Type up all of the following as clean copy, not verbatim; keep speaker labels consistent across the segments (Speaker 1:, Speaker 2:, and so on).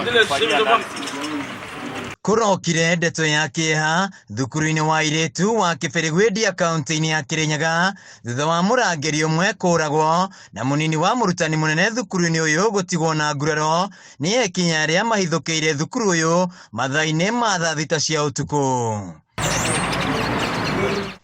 Speaker 1: Wakifanyia analysis.
Speaker 2: Kũrokire ndeto ya kĩeha thukuru-inĩ wa airĩtu wa Kĩbĩrĩgwĩndia kaunti-inĩ ya Kĩrĩnyaga thutha wa mũrangĩri ũmwe kũragwo na mũnini wa mũrutani mũnene thukuru-inĩ ũyũ gũtigwo na nguraro nĩ ekinya arĩa mahithũkĩire thukuru ũyũ mathaa-inĩ ma thaa 3 cia ũtukũ.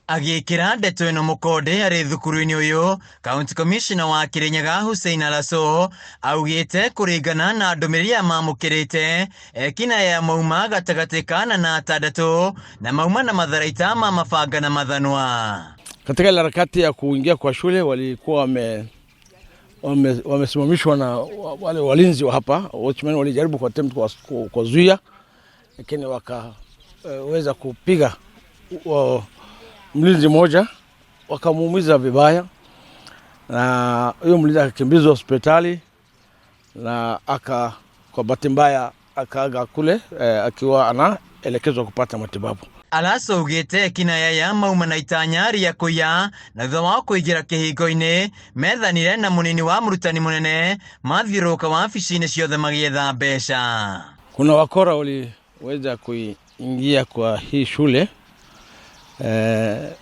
Speaker 2: Agĩkĩra ndeto ĩno mũkonde arĩ thukuru-inĩ ũyũ, County Commissioner wa Kirinyaga Hussein Alaso augĩte kũringana na ndũmĩrĩri ya mamũkĩrĩte ekinaĩ mauma gatagatĩ ka 4 na 6 na mauma na matharaita ma mabanga na mathanwa.
Speaker 3: Katika ile harakati ya kuingia kwa shule walikuwa wamesimamishwa na wale walinzi wa hapa, watchmen walijaribu ku attempt kuwazuia, lakini wakaweza kupiga mlinzi mmoja wakamuumiza vibaya, na huyo mlinzi akakimbizwa hospitali na kwa bahati mbaya akaaga kule akiwa anaelekezwa kupata matibabu.
Speaker 2: Alaso augĩte ekinaĩ aya mauma na itanya rĩa kũiya na thutha wa kũingĩra kĩhingo-inĩ methanire na mũnini wa mũrutani mũnene mathiũrũrũka wabici-inĩ ciothe magĩetha mbeca.
Speaker 3: Kuna wakora waliweza kuingia kwa hii shule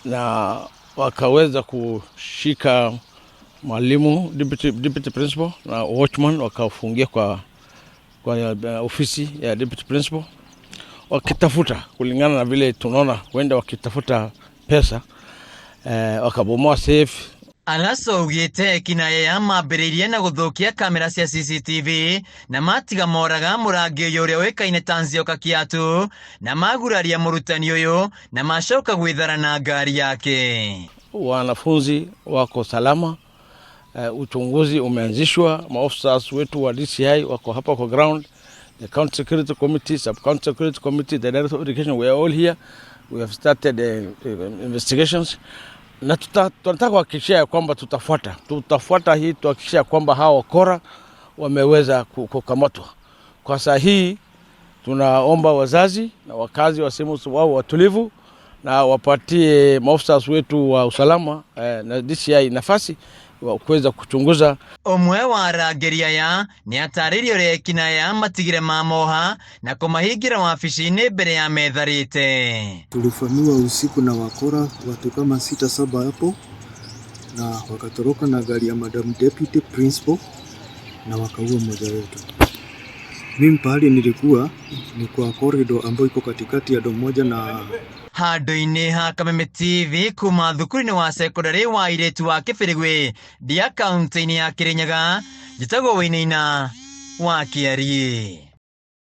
Speaker 3: na wakaweza kushika mwalimu, deputy principal na watchman, wakafungia kwa ofisi ya deputy principal wakitafuta, kulingana na vile tunaona huenda wakitafuta pesa, wakabomoa safe.
Speaker 2: Alaso augĩte ekinaĩ aya mambĩrĩirie na gũthũkia kamera cia CCTV na matiga moraga mũrangĩri ũyũ ũrĩa ũĩkaine ta Nzioka Kĩatũ na maguraria mũrutani ũyũ na macoka gwĩthara na ngari yake.
Speaker 3: Wanafunzi wako salama, uchunguzi umeanzishwa, maofisa wetu wa DCI wako hapa kwa ground, the county security committee, sub county security committee, the director of education, we are all here. We have started investigations. Na tunataka kuhakikishia ya kwamba tutafuata hii, tuhakikishia kwamba hawa wakora wameweza kukamatwa. Kwa saa hii tunaomba wazazi na wakazi wa sehemu wao watulivu na wapatie maofisa wetu wa usalama na DCI nafasi wa kuweza kuchunguza.
Speaker 2: Ũmwe wa arangĩri aya nĩ atarĩirie ũrĩa ekinaĩ aya matigire mamoha na kũmahingĩra wabici-inĩ mbere ya metharĩte.
Speaker 4: Tulivamiwa usiku na wakora watu kama 6-7 hapo, na wakatoroka na gari ya Madam Deputy Principal na wakaua mmoja wetu. Mimi pahali nilikuwa ni kwa corridor ambayo iko katikati ya dom moja na
Speaker 2: handũ-inĩ ha Kameme TV kuma thukuru-inĩ wa sekondari wa airĩtu wa Kĩbĩrĩgwĩ Ndia kaunti-inĩ ya Kĩrĩnyaga, njĩtagwo Wainaina wa Kĩariĩ.